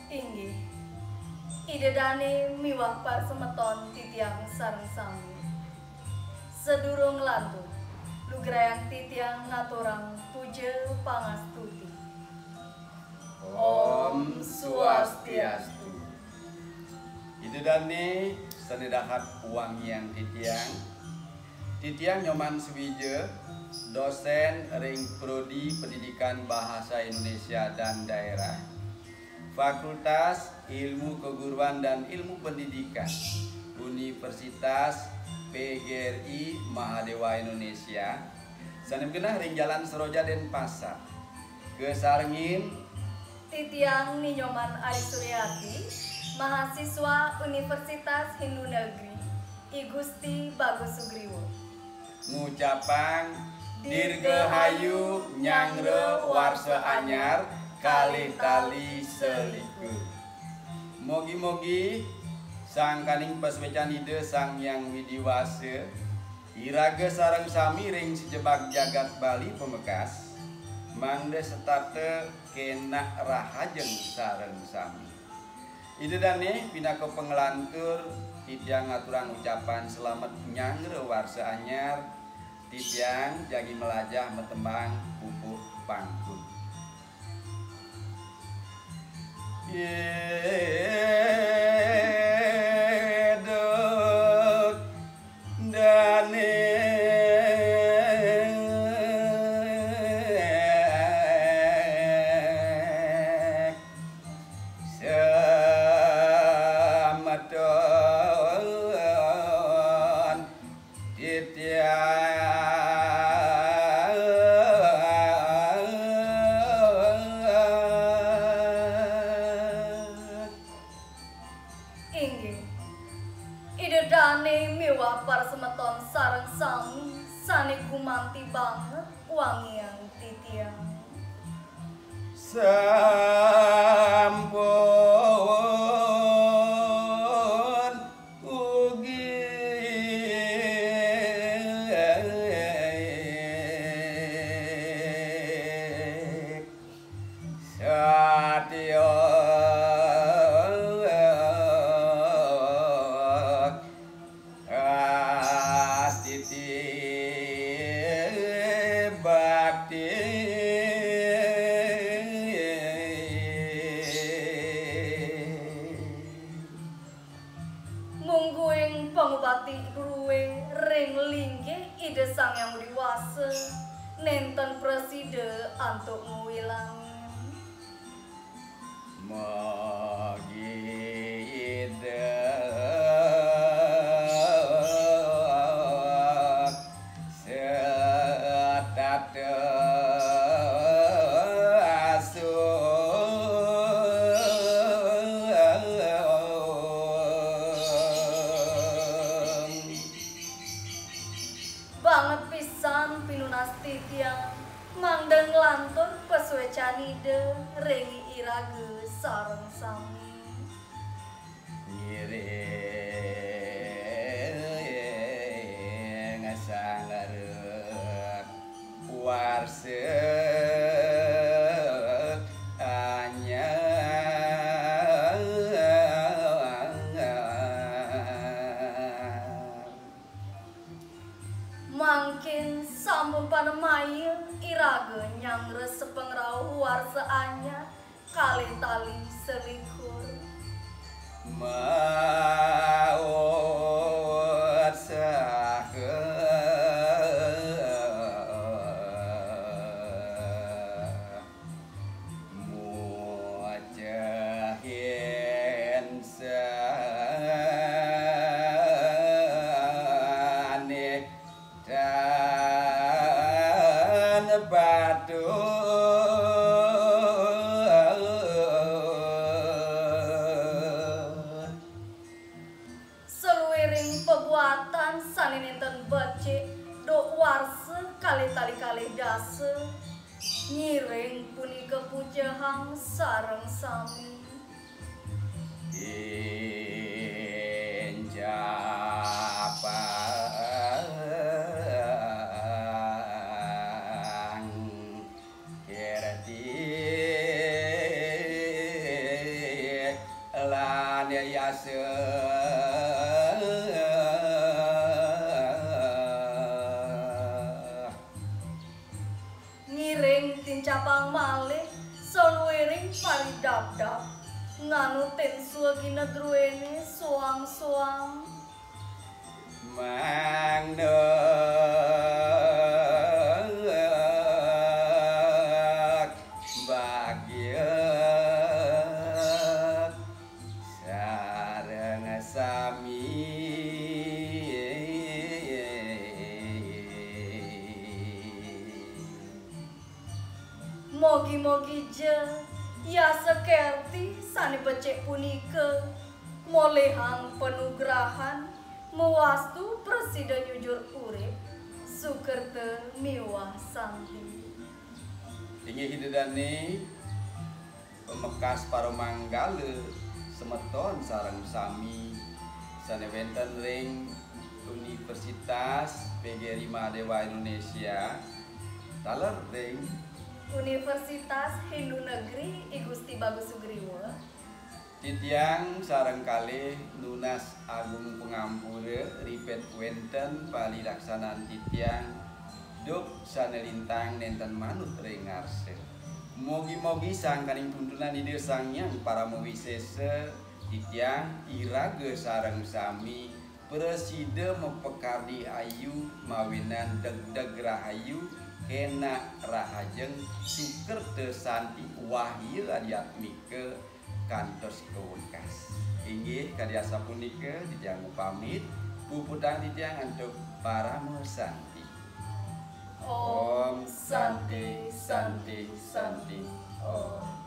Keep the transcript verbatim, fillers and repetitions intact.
Inggih, Ida Dane miwah para semeton titiang sareng sami. Sadurung nglantur, lugrayang titiang ngaturang puja pangastuti. Om Swastiastu. Ida Dane sane dahat wangiang titiang. Titiang Nyoman Suwija, dosen ring Prodi Pendidikan Bahasa Indonesia dan Daerah, Fakultas Ilmu Keguruan dan Ilmu Pendidikan, Universitas P G R I Mahadewa Indonesia, sane magenah ring Jalan Seroja, Denpasar. Kasarengin titiang Ni Nyoman Ari Suryati, mahasiswa Universitas Hindu Negeri, I Gusti Bagus Sugriwa. Ngucapang dirgahayu nyanggra warsa anyar kalih tali selikur. Mogi-mogi sangkaning pasuecan Ida Sang Hyang Widi Wasa, iraga sareng sami ring sajebag jagat Bali pamekas, mangda setata kenak rahajeng sareng sami. Ida dane pinaka panglantur, titiang ngaturang ucapan selamet nyanggra warsa anyar, titiang jagi melajah matembang pupuh pangkut. Ida dane semeton titiang. Inggih, Ida dane miwah para semeton sareng sami sane gumanti banget wangiang titiang. Sampun ugi satya astiti bakti. Mungguing pangubakti druwe ring linggih Ida Sang Hyang Widi Wasa nenten prasida antuk ngwilangang. Mugi Ida setata asung. Banget pisan pinunas titiang mangda nglantur pasuecan Ida ring iraga sareng sami. Ngiring sangara warsa anyar. Mangkin sampun pada maya iraga nyanggra sapangrauh warsa anyar kalih tali selikur. Maut saha mucahin sane tan patut. Saluiring pabuatan sane nenten becik, duk warsa kalih tali kalih dasa, ngiring punika pucehang sareng sami. Incapang kirti Pang malih saluiring paridabdab, nganutin swagina druene soang-soang. Mangda bagya sareng sami. Mogi-mogi ja yasa kerti sane becik punika molihang panugrahan mawastu prasida nyujur urip, sukerta miwah santi. Inggih Ida dane pamekas paramanggala semeton sareng sami sane wenten ring Universitas P G R I Mahadewa Indonesia, taler ring Universitas Hindu Negeri I Gusti Bagus Sugriwa. Titiang sareng kalih nunas agung pangampura ripet wenten palilaksanan titiang duk sane lintang nenten manut ring ngarsa. Mogi-mogi sangkaning tuntunan Ida Sang Hyang Parama Wisesa, titiang iraga sareng sami prasida mapakardi ayu mawinan degdeg rahayu, kenak rahajeng, sukerta santi, wahya adiatmika kantos kawekas. Inggih kadi asapunika titiang mapamit, puputang titiang antuk parama santi. Om Santi, Santi, Santi, Om.